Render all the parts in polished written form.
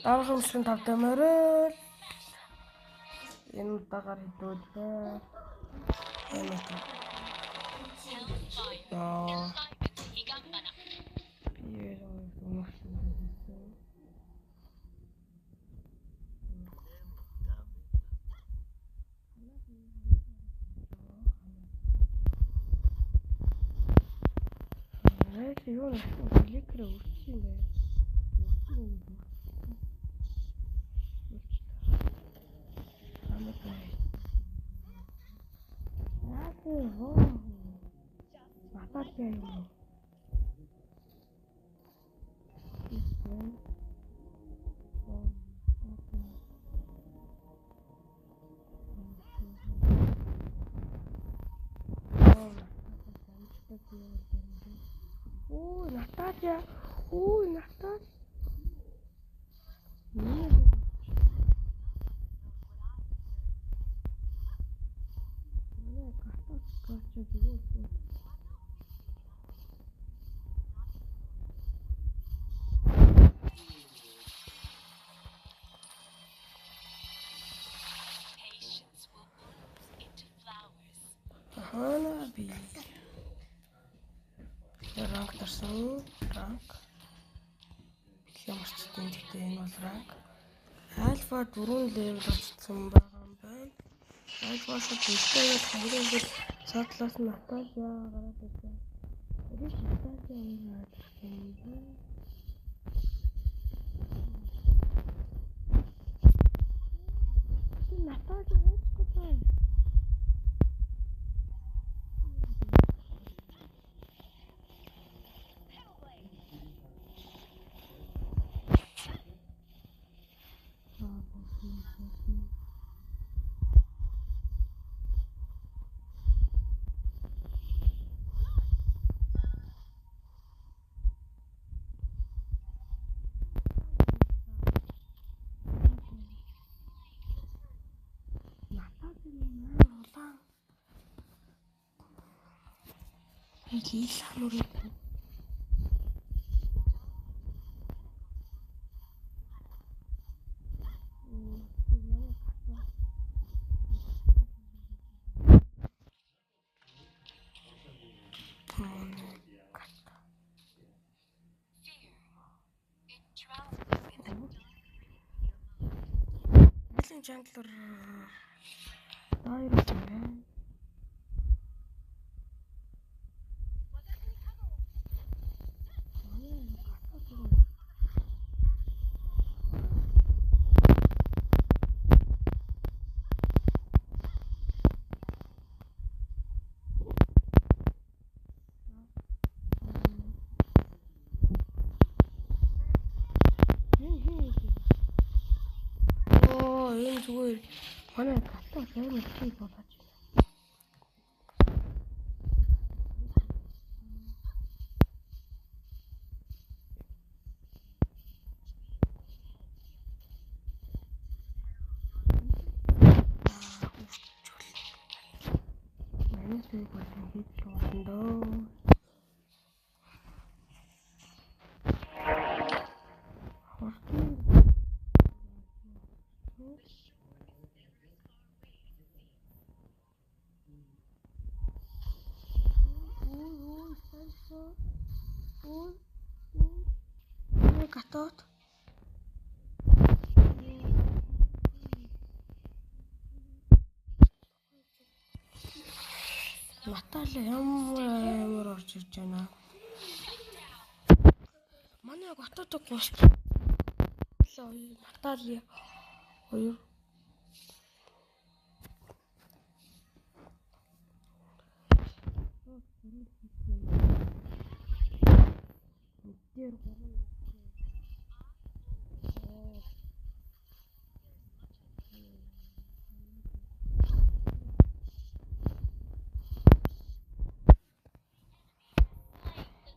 Дараагийн бичлэгийн тавтай морил. Энэ удаагаар хэдүүлээ. Энэ удаа. Яа. Би өмнөх хийсэн. Яг юу нэг фликер үрсэн юм байна. Үрсэн юм байна. Наталия юм уу? Оо, Наталия. Оо, Натал. Манай гатаа гачаад юу вэ? Patience will bloom into flowers. Хана би. Rank дарсан. Rank. Бэлэн марчтай гэхдээ энэ бол rank. Альфа 4 level авчихсан байгаа юм байна. Альфа шууд бэлтээгээд хамгийн гол цаатлаас нь Наталия гараад ирсэн. Тэр Наталия гараад ирсэн юм байна. Наталия хайцгүй байна. Наталия амар улаан. Лил хамар. Fear. It drowns in the dark green of your mind. Айлын jungler дайр юм байна. Манай гатаа зүгээр. Оо, энэ зүгээр манай гатаа амар хий болооч. Манай зүйл болон хийж болно дөө. Хурдан. Ой, ой, сальса. Ой, ой. Ой, гатот. Натали ямар амар орж ирж байна. Манай гатот густ. Натали хоёр. Дээр гурван.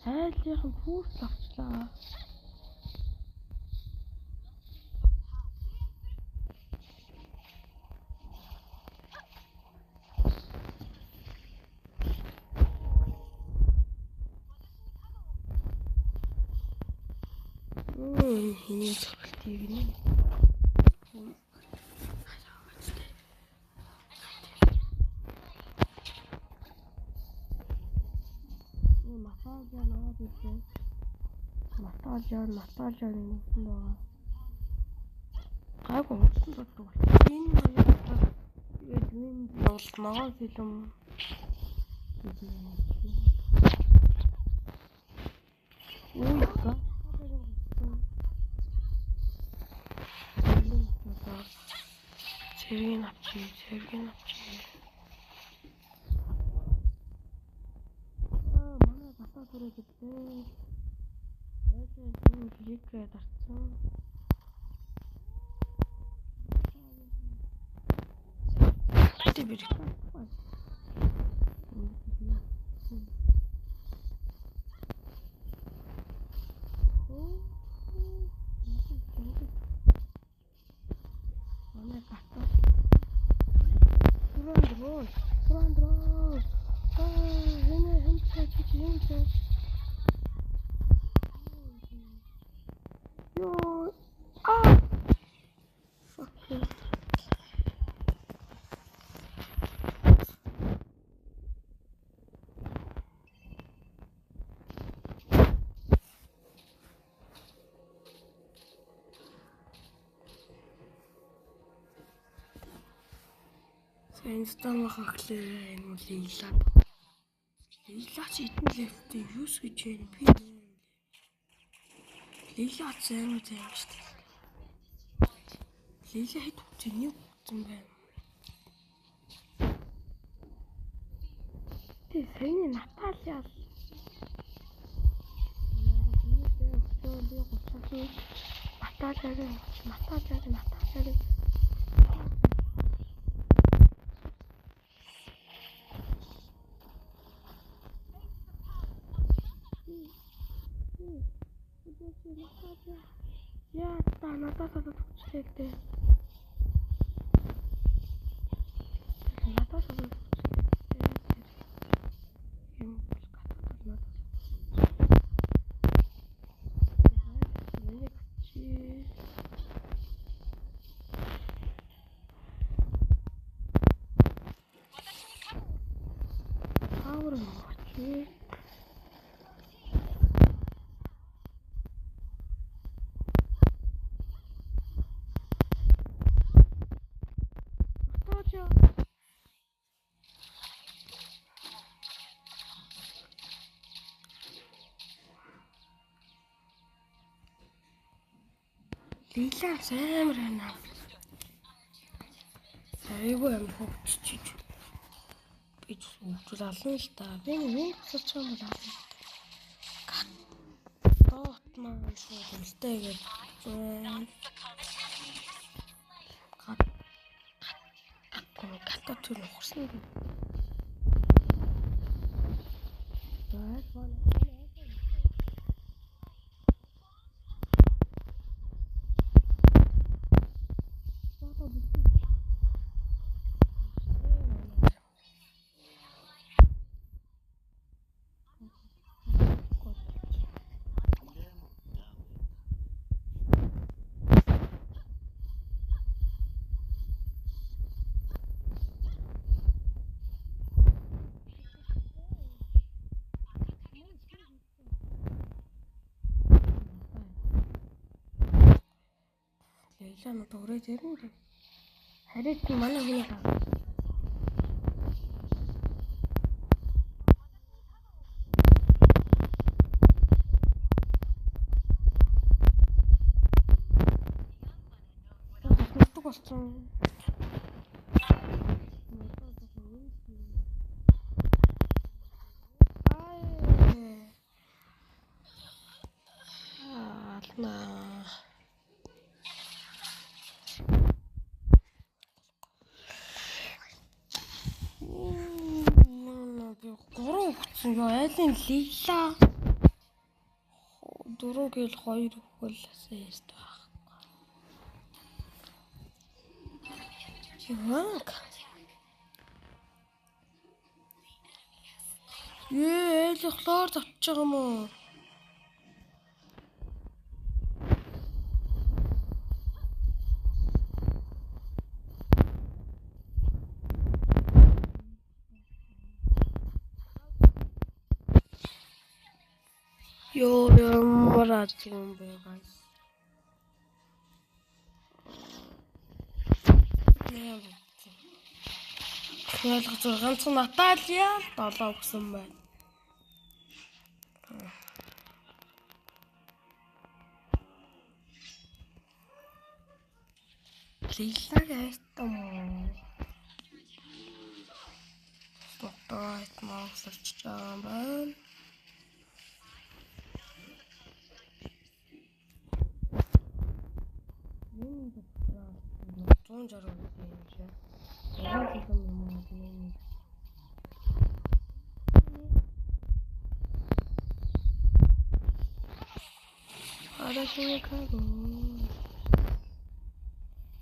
Айлынхан пүүс авчлаа. Хиний цогцолтыг нэ. Наталия наваад ирлээ. Наталия нэмсэн байгаа. Гайгүй хурдан болдог. Энэ хоёр тэгээд энэ бол ногоон фильм гэдэг юм. Үгүй цэргийг авчи, цэргийг авчи. Аа, манай батаа түрээд ирлээ. Яасан юм хэрэг дарцсан. Тэ бирэг. Манай батаа Туран. Аа, энэ хэмжээ чи хэмжээ. Йоо. Аа. Fuck you. Инстаграм хахлаа энэ Лейла. Лейла ч эдэн левтэй юус гэж юм би. Лейла ч амар зам шүү дээ. Лейла хэд хүчтэй нэг хүчсэн байна. Тэ саяны Наталия л Наталия Яа, та надаас одоо хүчлээ дээ. Надаас одоо хүчлээ дээ. Юм гатаад надаас. Миний чи Power чи Лейла амар байна. Айгүй амар хөвччих. Би ч хөвчл ална л да. Би нэг тусалж байгаа юм бол ална. Дот маань шууд үлдээ гэж. Гата түр ухарсан юм. Бай. Лейла надад өрөөд ирнэ дээ. Харин манай хүний гав. Татдаг болсон. Ална. Йоо, айлын Лейла 4 гэл 2 өгвөл яст байх. Яа. Ээ, айл хлоор тавчж байгаа юм уу? Йоо, ямар аз юм бэ, guys. Ойлгож байгаа ганцхан Наталия л 7 өгсөн байна. Лилаг айтам. Стоптой мавсарч байгаа юм байна. Энэ 160 юм шиг. Улаан юм уу? Арашны каго.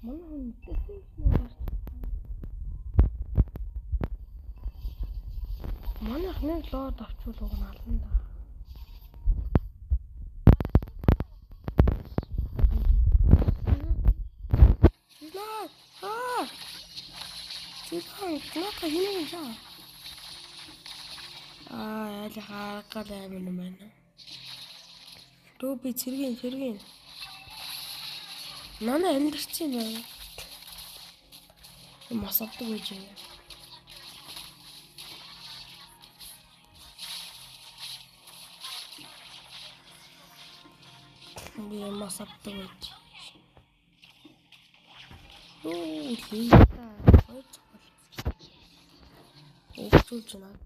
Манай хүн мэдсэн юм байна. Манайх нэг лоод авчвал уг нь ална да. Лаа. Аа. Чихэн нака хинэ юм шаа. Аа, яа харах гал амин юм байна. Дөө би цэргийн цэргийн. Манай амьдарч юм байна. Мас авдаг гэж юм. Би мас авдаг гэж. Оо, лээ. Хоёр цогцол. Өвчүүлж байна.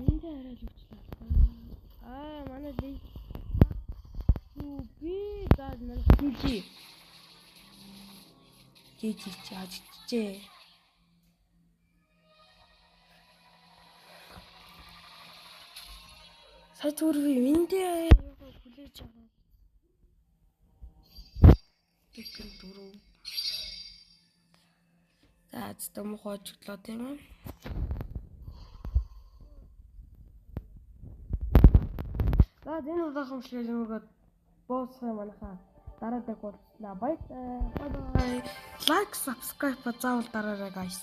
Энд арай л өвчлээ. Аа, манай би би за манай жижи. Жижи чи ажигчжээ. Сая зүгээр би эндээ хүлээж аваад. Тэгэн дөрөв. За, зөв мохоо ажиглаа тийм ээ. За, энэ удаахан бичлэгийг юмгоод дуусгах юм манайхаа. Дараа дэг уулзлаа. Bye bye. Like, subscribe заавал дараарай guys.